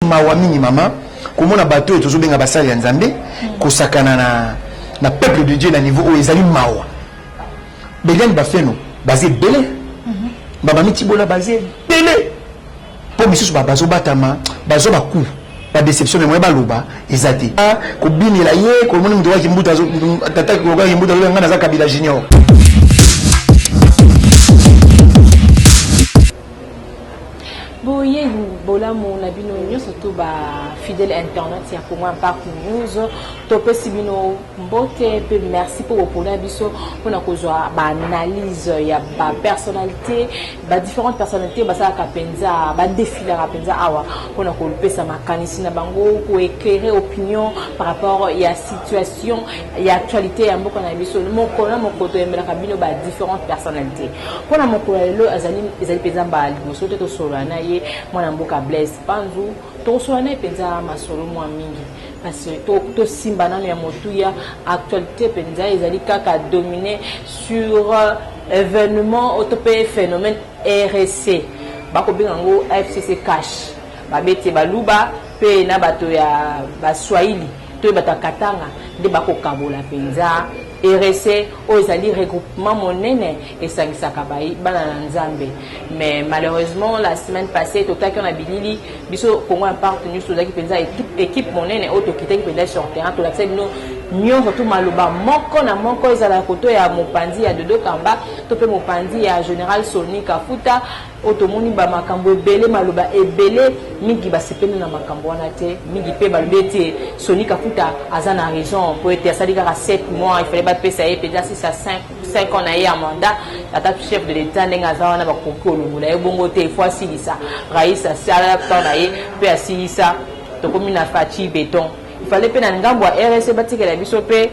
mawa mingi, mama, komona bato oyo tozobenga basali ya Nzambe kosakana na peuple de Dieu na niveau oyo ezali mawa. Beliane Bafeno baza ebele, bamami Tibola baza ebele, mpo misusu bazobatama, bazwa baku badéception, mais moye baloba eza te. Kobinela ye, komoni moto waki mbuta, tata kokaki mbuta, ngai naza Kabila Junior. Boye bolamu na bino nyonso to bafidèle internet ya Congo Impact News. Topesi bino mbote mpe merci mpo bopona biso mpona kozwa baanalyse ya bapersonnalité, badifférentes personnalité basalaka mpenza, badefilaka mpenza awa mpona kopesa makanisi na bango, koéclairer opinion par rapport ya situation ya actualité ya mboka na biso. Mokolo na mokolo toyembelaka bino badifférentes personnalité. Mpona mokolo ya lelo ezali mpenza mbala liboso te tosolola na ye, mwana mboka Blaise Panzu. Tokosolola na ye mpenza masolo mwa mingi parce que tosimba nano ya motuya. Actualité mpenza ezali kaka dominé sur événement to mpe phénomène RC, bakobenga yango FCC CACH. Babeti Baluba mpe na bato ya Baswahili to bato ya Katanga nde bakokabola mpenza RC oyo ezali regroupement monene esangisaka bana na Nzambe. Mais malheureusement, la semaine passée totaki na bilili biso Congo Impact News, tozalaki mpenza équipe monene oyo tokitaki mpenza sur terrain, tolakisa bino nyonso to maloba moko na moko, ezala koto ya mopanzi ya Dodo Kamba to mpe mopanzi ya général Soni Kafuta, oyo tomoni bamakambo ebele, maloba ebele. Mingi basepeli na makambo wana te, mingi mpe balobi ete Soni Kafuta aza na raison mpo ete asali kaka 7 mois, il fallait bapesa ye mpenza 6 à 5 ans na ye ya mandat. Ata chef de l'État ndenge aza wana, bakoki kolongola ye bongo te, il faut asilisa. Raïs asala temps na ye mpe asilisa, tokomi na Fatshi Béton. Il fallait mpe na ngambo ya RC batikela biso mpe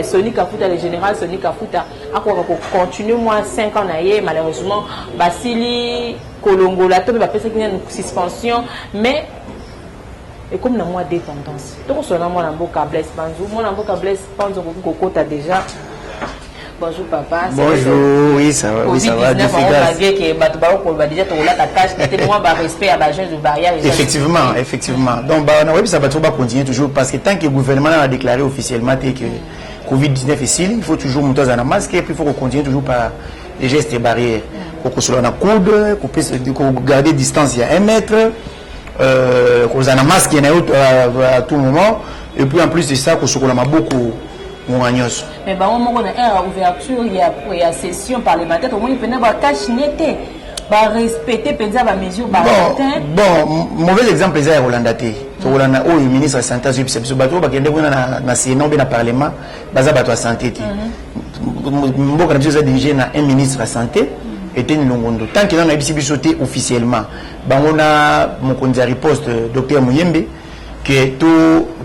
Soni Kafuta, le général Soni Kafuta, akoka kocontinue mwa 5 ans na ye. Malheureusement basili kolongola to mpe bapesaki nanu suspension, mais ekomi na mwa dépendance. Tokosola na mwana mboka Blaise Panzu. Mwana mboka Blaise Panzu, okoki kokota déjà. Bonjour papa. Bonjour, oui ça va, oui ça va. Malgré que bato bakoloba déjà tokolata cache te, mwa barespect ya bagestes de barrière. Effectivement, effectivement. Donc bah na ça va trop continuer toujours parce que tant que le gouvernement a déclaré officiellement que Covid-19 esili, il faut toujours moto aza na masque et puis il faut continuer toujours par les gestes barrières. Kokosola na coude, kogarder distance ya 1 mètre, kozala na masque na yo à tout moment et puis en plus de ça kosokola maboko ngonga nyonso. Mais bango moko na ère ya ouverture ya session parlementaire, tomoni mpenza bacache-nez te, barespecte mpenza bamesure barrière te. Bon, mauvais exemple eza ya kolanda te. Tokolanda oyo ministre ya santé azoyebisa biso. Bato oyo bakende kuna na sénat obe na parlement baza bato ya santé te. Mboka na biso eza dirigé na un ministre ya santé, Eteni Longondo. Tant que nano ayebisi biso te officiellement, bango na mokonzi ya riposte, docteur Muyembe, que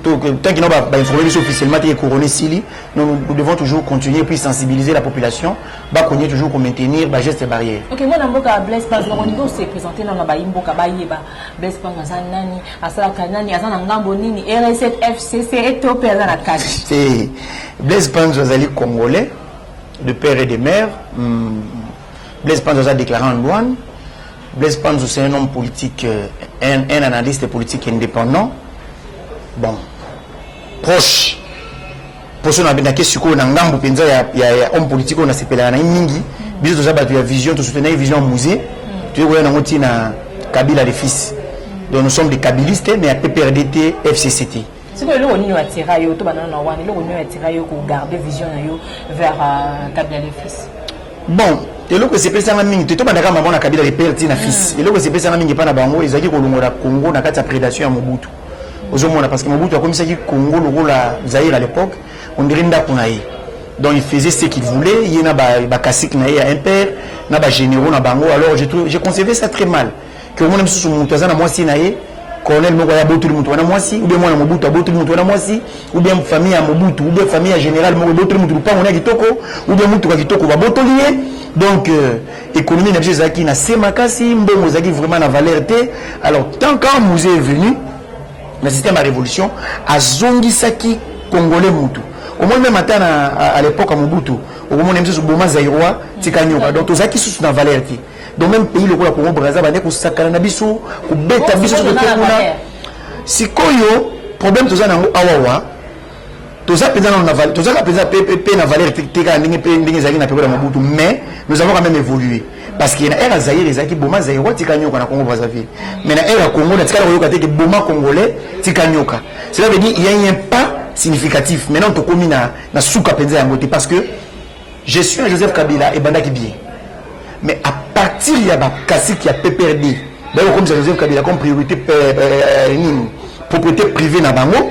tant qu'ils n'ont pas informé biso officiellement que corona esili, nous devons toujours continuer puis sensibiliser la population, bakontinue toujours ko maintenir ba geste barrière. Ok, mwana mboka Blaise Panzu, olingi ose présenter nano bayi mboka, bayeba Blaise Panzu aza nani, asalaka nani, aza na ngambo nini, R7, FCC to mpe aza na kati? C'est Blaise Panzu, azali congolais de père et de mère. Blaise Panzu aza déclaré en douane. Blaise Panzu, c'est un homme politique, un analyste politique indépendant, bon, proche poso nake sikoyo na ngambo mpenza ya homme politique oyo nasepelaka na ye mingi. Biso toza bato ya vision, tosoutenaki vision ya Mzee, toyei koya nango ntina Kabila le fils. Donc nous sommes des kabilistes, mais ya PPRD te, FCC te. Sikoyo eloko nini atira yo to banana na wana, eloko nini atira yo kogarde vision na yo vers Kabila le fils? Bon, eloko esepesanga mingi te, tobandaka mama na Kabila le père ti na fils. Eloko esepesanga mingi epa na bango ezalaki kolongola Congo na kati ya prédation ya Mobutu. Ozomona, parce que Mobutu akomisaki Congo lokola Zaïre à l'époque, on dirait ndako na ye. Donc il faisait ce qu'il voulait, ye na bacacique na ye ya impère na bagénéraux na bango. Alors j'ai concevé ça très mal ke omona misusu moto aza na mwasi na ye, colonel moko aya abotoli moto wana mwasi, ou bien mwana Mobutu abotoli moto wana mwasi, ou bien famille ya Mobutu, ou bien famille ya général moko ebotoli moto lupango na kitoko, ou bien mutuka kitoko babotoli ye. Donc économie na biso ezalaki na se makasi, mbongo ezalaki vraiment na valeur te. Alors tant quand Mzee est venu na système ya révolution, azongisaki congolais mutu. Omoni, même ata na à l'époque ya Mobutu, okomona misusu boma zaïrois tika nyoka. Donc tozalaki susu na valeur te. Donc même pays lokola Congo Braza bande kosakana na biso, kobeta biso soki toke kuna. Sikoyo problème toza nango awawa, toza mpenza nano na tozaka mpenza mpe na valeur te kaka ndenge mpe ndenge ezalaki na période ya Mobutu, mais nous avons quand même évolué, parce que na ère ya Zaïre ezalaki boma Zaïrois, tika nyoka na Congo Brazzaville, mais na ère ya Congo natikala koyoka te ke boma Congolais, tika nyoka. Cela veut dire il y a eu un pas significatif. Maintenant tokomi na suka mpenza yango te, parce que gestion ya Joseph Kabila ebandaki bien, mais à partir ya bacaciques ya PPRD bayokomisa Joseph Kabila comme priorité, nini, propriété privée na bango,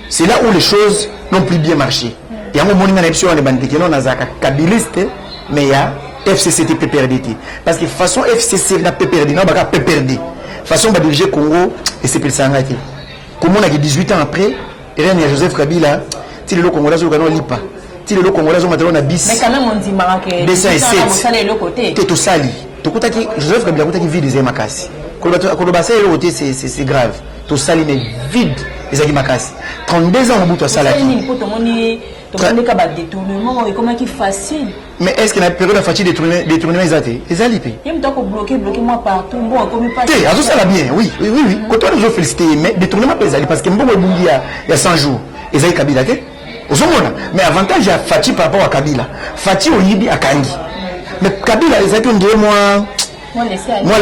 c'est là où les choses n'ont plus bien marché. Yango omoni nga na biso wana ebandeki no, nazalaka kabiliste, mais ya FCC te, PPRD te, parce que façon FCC na PPRD na baka PPRD, façon badirige Congo esepelisaka ngai te. Komonaki 18 ans après règne ya Joseph Kabila, ti lelo Congolais azoluka no lipa, ti lelo Congolais azomatela na bis. Mais quand même ondimaka ke 207 eloko te. Te, tosali, tokutaki Joseph Kabila, akutaki vide ezali makasi. Koloba asali eloko te, c'est grave. Tosali, mais vide ezalaki makasi. 32 ans Mobutu asalaki. Nini? Mpo tomoni, tomoneka badétournement ekomaki facile. Mais est ce que na période ya Fatshi détournement eza te? Ezali mpe. Ye moto akobloquer, bloquer mwa partout, mbongo ekomi. Te, azosala bien, oui, koto wana ozofélicité ye, mais détournement mpe ezali, parce que mbongo ebungi ya 100 jours ezali Kabila te, ozomona. Mais avantage ya Fatshi par rapport à Kabila, Fatshi oyibi, akangi, mais Kabila ezalaki ondire mwa moi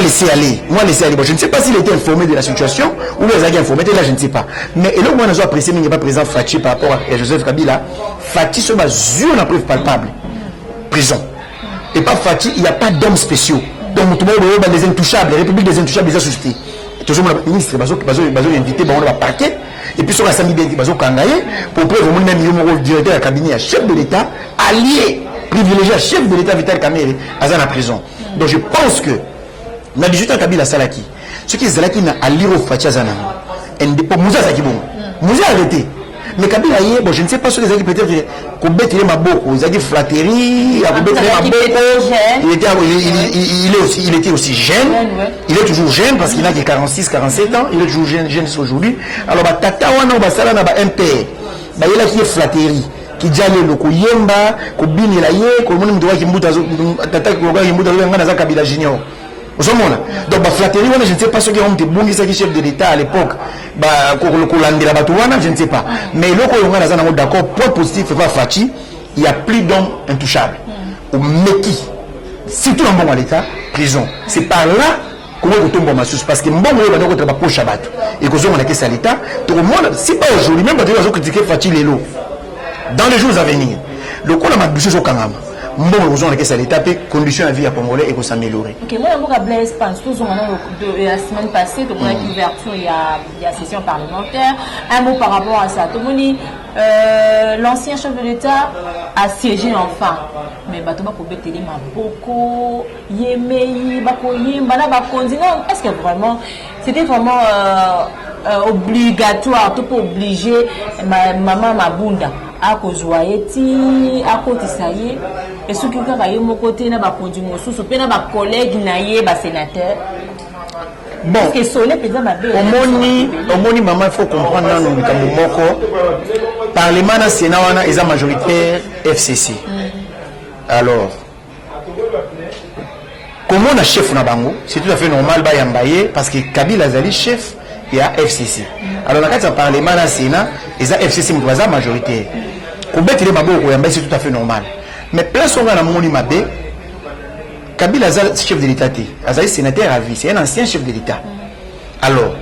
laisser aller, moi laisser aller. Bon, je ne sais pas s'il était informé de la situation ou bien ezalaki informé te là, je ne sais pas. Mais eloko mwana nazo apprécier mingi pas président Fatshi par rapport à Joseph Kabila, Fatshi so bazwi na preuve palpable, prison. Et pas Fatshi, il n'y a pas d'hommes spéciaux. Donc moto moko boye, des intouchables, république des intouchables eza susu te. Tozomona ministre bazo invité bango na baparquet, et puis soki asambi bien te, bazokanga ye. Pour preuve, omoni même yo moko, directeur ya cabinet ya chef de l'État, allié privilégié ya chef de l'État Vital Kamerhe, aza na prison. Donc je pense que na 18 ans Kabila asalaki, soki ezalaki na aliro Fatshi aza nango, po Mzee azalaki bongo, Mzee arrêté, mais Kabila ye, bon, je ne sais pas soki ezalaki peut-être kobetele maboko, ezalaki flatterie ya kobetele maboko. Il était aussi jeune, il est toujours jeune, parce qu'il n'a que 46 47 ans, il est toujours jeune, jeune aujourd'hui. Alors batata wana oyo basala na ba MPR bayelaki ye flatterie, kija lelo koyemba, kobinela ye, komoni moto waki mbuta, tata kokaki mbuta, nga naza Kabila junior, ozomona. Donc baflatterie wana, je ne sais pas soki yango moto ebongisaki chef de l'État à l'époque kolandela bato wana, je ne sais pas. Mais eloko oyo ngai naza nango d'accord, point positif epa Fatshi, il y a plus d'hommes intouchables. Omeki, surtout na mbongo ya l'État, prison. C'est par là kongo ekotombwa masusu, parce que mbongo oyo banda kotela bapoche ya bato ekozonga na caisse ya l'État. Tokomona, si pas aujourd'hui, même bato oyo bazocritiquer Fatshi lelo, dans les jours à venir, lokola madusu ezokangama, mbongo ekozonga na caisse ya l'État mpe condition ya vie ya Congolais ekos'améliorer. Ok, mwana mboka Blaise Pense, tozonga nano la semaine passée, tomonaki ouverture ya session parlementaire. Un mot par rapport à ça? Tomoni l'ancien chef de l'État a siégé enfin, mais bato bakobeteli maboko, yemei bakoyemba na bakonzi. Non, est ce que vraiment c'était vraiment obligatoire to mpe obligé mama Mabunda akozwa ye ti akotisa ye? Esoki kaka ye moko te, na bakonzi mosusu mpe na bacollègue na ye basénateur. Bon, esole mpenza mabe. Omoni mama, il faut comprendre nano likambo moko. Parlement na Sénat wana eza majoritaire FCC. Alors komona chef na bango, c'est tout à fait normal bayamba ye, parce que Kabila azali chef ya FCC. Alors na kati ya parlement na Sénat eza FCC moto baza majoritaire, kobetele maboko, koyamba ye, c'est tout à fait normal. Mais place oyo nga namoni mabe, Kabila aza chef de l'État te, azali sénateur à vie, c'est un ancien chef de l'État. Alors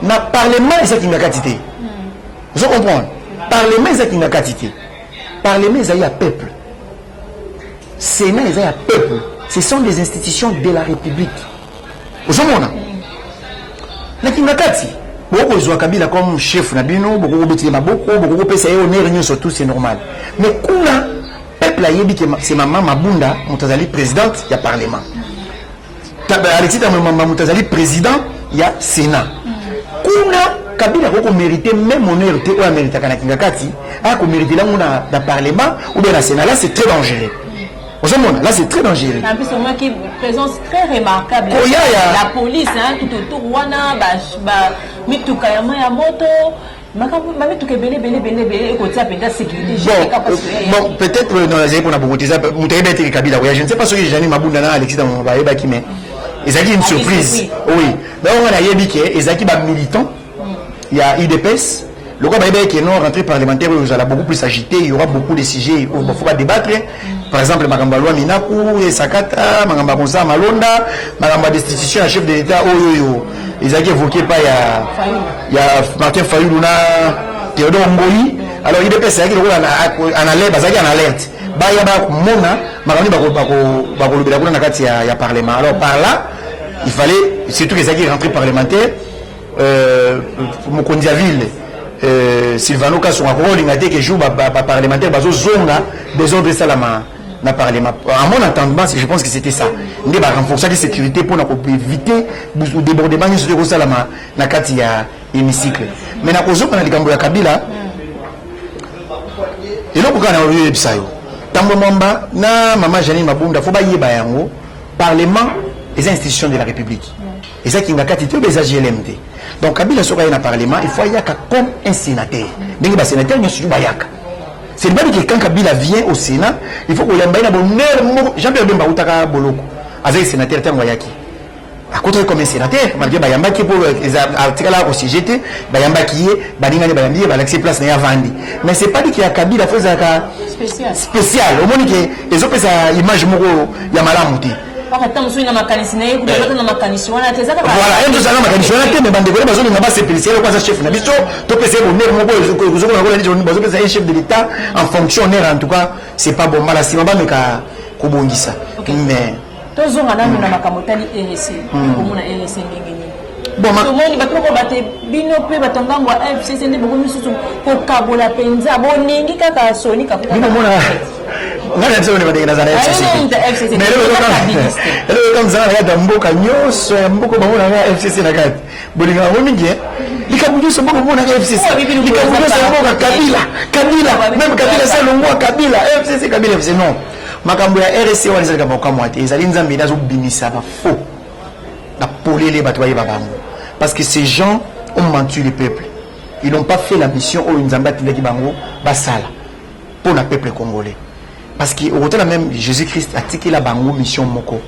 na parlement ezaki kati te, ozo comprendre? Parlement ezaki na kati te. Parlement ezali ya peuple, Sénat eza ya peuple, ce sont des institutions de la République. Ozomona nakinga kati, bokozwa Kabila comme chef na bino, bokokobetele maboko, bokokopesa ye honneur nyonso, tout c'est normal. Mais kuna peuple ayebi ke c'est mama Mabunda moto azali présidente ya parlement, Alexis Thambwe moto azali président ya Sénat. Kuna Kabila akoki komérite même honneur te oyo améritaka na kinga kati, akomérite lango na parlement ou bien na Sénat. Là c'est très dangereux, ozomona, là c'est très dangereux. En plus omaki présence très remarquable. Koya la police, hein, tout autour wana, ba mituka ya mai ya moto, makambo bamituka ebele ebele ebele ebele ekotia mpenza sécurité. Bon, peut-être non, ezali mpona bongo te. Eza moto ayebi eteke Kabila koya, je ne sais pas soki Jeanine Mabunda na Alexis Thambwe bayebaki, mais ezalaki une surprise, oui. Donc nga nayebi ke ezalaki bamilitant. Ya UDPS, lokola bayebaki ke non, rentrée parlementaire oyo ozala beaucoup plus agité, il y aura beaucoup de sujets oyo bafo badébattre, par exemple makambo ya loi Minaku esakata, makambo ya Constant Malonda, makambo ya destitution ya chef de l'État oyo oyo ezalaki évoqué pa ya Martin Fayulu na Théodore Ngoi. Alors UDPS ezalaki lokola en alerte, bazalaki en alerte, baya bakomona makambo nini bakolobela kuna na kati ya parlement. Alors par là, il fallait surtout que ezalaki rentrée parlementaire, mokonzi ya ville Sylvano Kasongo akoki kolinga te ke jour baparlementaire bazozonga, désordre esalama na parlement. À mon entendement, je pense que c'était ça nde barenforçaki sécurité mpona koéviter débordement nyonso te kosalama na kati ya hémicycle. Mais nakozonga na likambo ya Kabila. Eloko kaka na oyebisa yo, Ntambo Mwamba na mama Janine Mabunda, fo bayeba yango: parlement eza institution de la République, eza kinga kati te oyo eza GLM te. Donc Kabila, soki aye na parlement, il faut ayaka comme un sénateur, ndenge basénateur nyonso tu bayaka. C'est pas que quand Kabila vient au Sénat, il faut koyamba ye na bonheur moko. Jean Pierre Bemba autaka boloko, azali sénateur. Ntango ayaki, akotaki comme un sénateur, malgré bayambaki mpo atikalaka kosiéger te. Bayambaki ye, baningani bayambi ye, balakisi place na ye, avandi. Mais c'est pas dit que ya Kabila fo ezalaka spécial. Omoni ke ezopesa image moko ya malamu te. Ata mosusu na makanisi na ye kuna, na makanisi wana te, eza kaka Voilà, ye tozala na makanisi wana te, mais bandeko ne bazolinga basepelisa ye lokola aza chef na biso, topesa ye bonheur moko ozokona kola neti bazopesa ye chef de l'État en fonction honneur. En tout cas, c'est pas bon. Mbala nsima bameka kobongisa, mais Tozonga nanu na makambo etali RC. Komona RC ndenge nini? Tomoni bato moko bate bino mpe bato ngambo ya FCC nde bokomi lisusu kokabola mpenza, boningi kaka soni. Bino mona ngai na biso bandenge naza na FCC, mais eloko mzala na kati ya mboka nyonso ya mboka bamonaka FCC na kati, bolingaka yango mingi. Likambo nyonso mboka omonaka FCC, likambo nyonso ya mboka Kabila, Kabila, même Kabila salongwa, Kabila FCC, Kabila FC. Non, makambo ya RC wana ezalika makamwa te. Ezali Nzambe nde azobimisa bafaux na polele, bato bayeba bango, parce que ces gens ont menti le peuple. Ils n'ont pas fait la mission oyo Nzambe atindaki bango basala mpo na peuple congolais, parce que okotala même Jésus Christ atikela bango mission moko: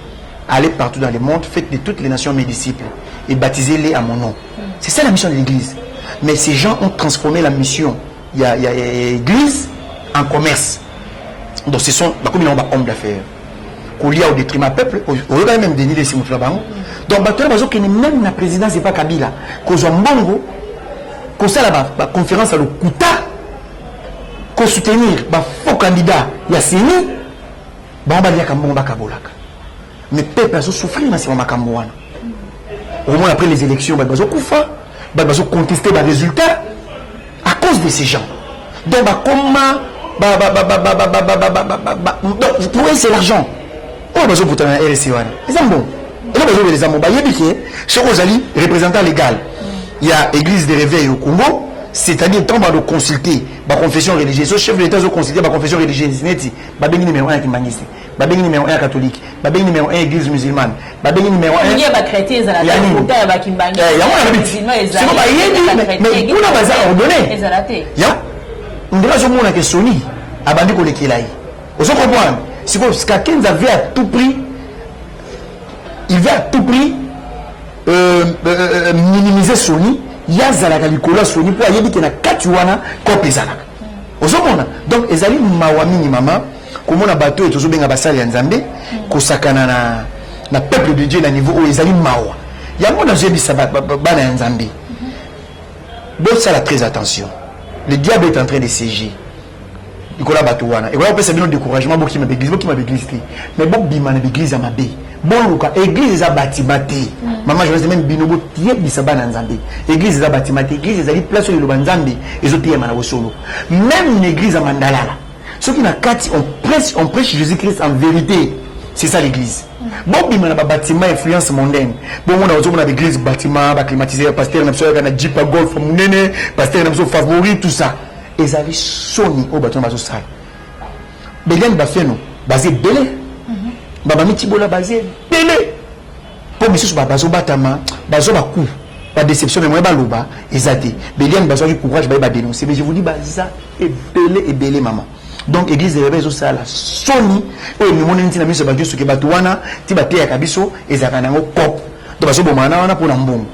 allez partout dans le monde, faites de toutes les nations mes disciples et baptisez-les à mon nom. C'est ça la mission de l'Église. Mais ces gens ont transformé la mission il y a église en commerce. Donc ce sont bakomi nango bahomme d'affaires, kolia au détriment peuple. Oyokaki même Denis Lessie, moto na bango. Donc bato wana bazokende même na présidence epa Kabila kozwa mbongo, kosala baconférence ya lokuta, kosoutenir bafaux candidat ya CENI. Bango baliaka mbongo, bakabolaka, mais peuple azosouffrir na nsima makambo wana. Omona après les élections, bato bazokufa, bato bazocontester barésultat à cause de ces gens. Donc bakoma, donc pour eux c'est l'argent oyo bazobutana na RC wana, eza mbongo. Elo bazobela eza mbongo. Bayebi ke soki ozali représentant légal ya Église de réveil au Congo, c'est-à-dire ntango bando consulter baconfession religieuse, so chef de l'État azoconsulte baconfession religieuse, neti babengi numéro 1 ya kimbanguiste, babengi numéro 1 ya catholique, babengi numéro 1 église musulmane, babengi numéro 1 ya bachrétien, ezala Ya nini? ya bakimbangi. Yango nalobi, siko bayebi, mais kuna baza ordonné. Ezala te. Ya ndenge azomona ke Soni abandi kolekela ye, ozo comprendre? Sikoyo Kakenza veut à tout prix, il veut à tout prix minimiser Soni. Ye azalaka likolo ya Soni mpo ayebi ke na kati wana kope ezalaka. Ozomona, donc ezali mawa mingi, mama, komona bato oyo tozobenga basali ya Nzambe kosakana na peuple de Dieu na niveau oyo. Ezali mawa. Yango nazoyebisa bana ya Nzambe: bosala très attention, le diable est en train de siéger likolo ya bato wana. Ekoya kopesa bino découragement, bokima baeglise. Bokima baeglise te, mais bobima na baeglise ya mabe, boluka église. Eza batima te, mama journaliste. Même bino boyebisa bana Nzambe, église eza batima te. Église ezali place oyo eloba Nzambe ezoteyema na bosolo. Même na église ya Mandalala, soki na kati on prêche Jésus Christ en vérité, c'est ça l'église. Bobima na babatima influence mondaine. Bomona, ozomona baeglise bâtiment baclimatisé, pasteur na biso yaka na jeep ya Golf monene, pasteur na biso favori, tout ça ezali soni oyo bato wana bazosala. Beliani Bafeno baza ebele, bamami Tibola baza ebele, mpo misusu bazobatama, bazwa bacoup, badéception, mais moye baloba eza te. Beliani bazwaki courage, baye badénoncer. Mais je vous dis, baza ebele ebele, mama. Donc église de réveil ezosala soni oyo emonani ntina miso ya bato. Soki bato wana ti bateyaka biso, ezalaka nango coop. Donc bazobomana wana mpona mbongo.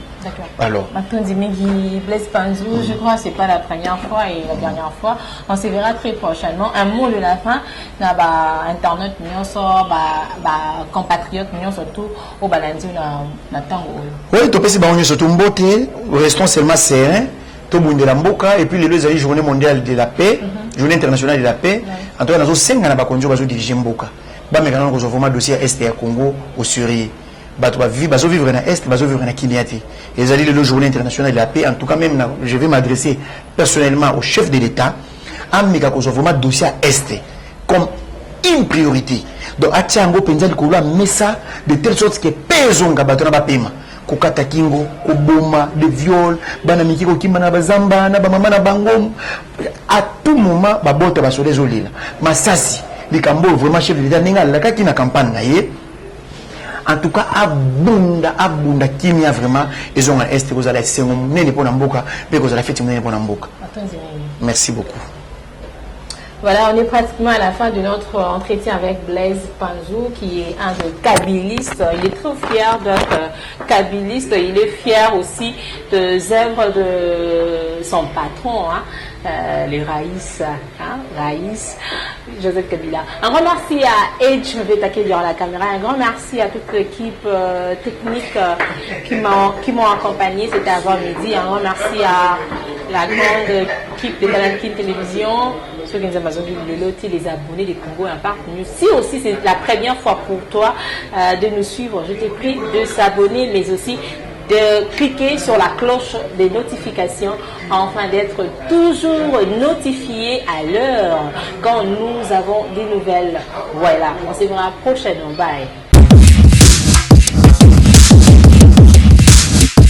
Alors. Matondi mingi, Blaise Panzu, je crois que c'est pas la première fois et la dernière fois. On se verra très prochainement. Un mot de la fin, na ba internaute nyonso, ba compatriote nyonso tout oyo balandi na ntango oyo. Oui, topesi bango nyonso to mbote, restons seulement serein, tobundela mboka. Et puis lelo ezali Journée mondiale de la paix, Journée internationale de la paix. En tout cas, nazosenga na bakonzi oyo bazodirige mboka, bameka nano kozwa vraiment dossier ya Est ya Congo au sérieux. Bato bazovivre na Est, bazovivre na kimia te. Ezali lelo Journée internationale de la paix. En tout cas, même je vais m'adresser personnellement au chef de l'État, ameka kozwa vraiment dossier ya Est comme une priorité. Donc atia yango mpenza likolo ya mesa, de telle sorte que mpe ezonga, bato na bapema kokata kingo, koboma, de viol, bana miki kokimba na bazamba na bamama na bango. À tout moment babota, basoda ezolela masasi. Likambo oyo vraiment, chef de l'État, ndenge alakaki na campagne na ye, en tout cas abunda, abunda kimia vraiment ezonga Est. Kozala esengo monene mpo na mboka mpe kozala feti monene mpo na mboka. Matondi mingi. Merci beaucoup. Voilà, on est pratiquement à la fin de notre entretien avec Blaise Panzou, qui est un de kabilistes. Il est trop fier d'être kabiliste. Il est fier aussi des œuvres de son patron, hein, le Raïs, hein, Raïs Joseph Kabila. Un grand merci à Edge Vetake derrière la caméra. Un grand merci à toute l'équipe technique qui m'ont accompagné. C'était avant midi. Un grand merci à la grande équipe de Canal Kin Télévision, ceux qui nous Amazon le loti, les abonnés des Congo Impact News. Si aussi c'est la première fois pour toi de nous suivre, je te prie de s'abonner, mais aussi de cliquer sur la cloche des notifications afin d'être toujours notifié à l'heure quand nous avons des nouvelles. Voilà, on se verra prochainement. Bye.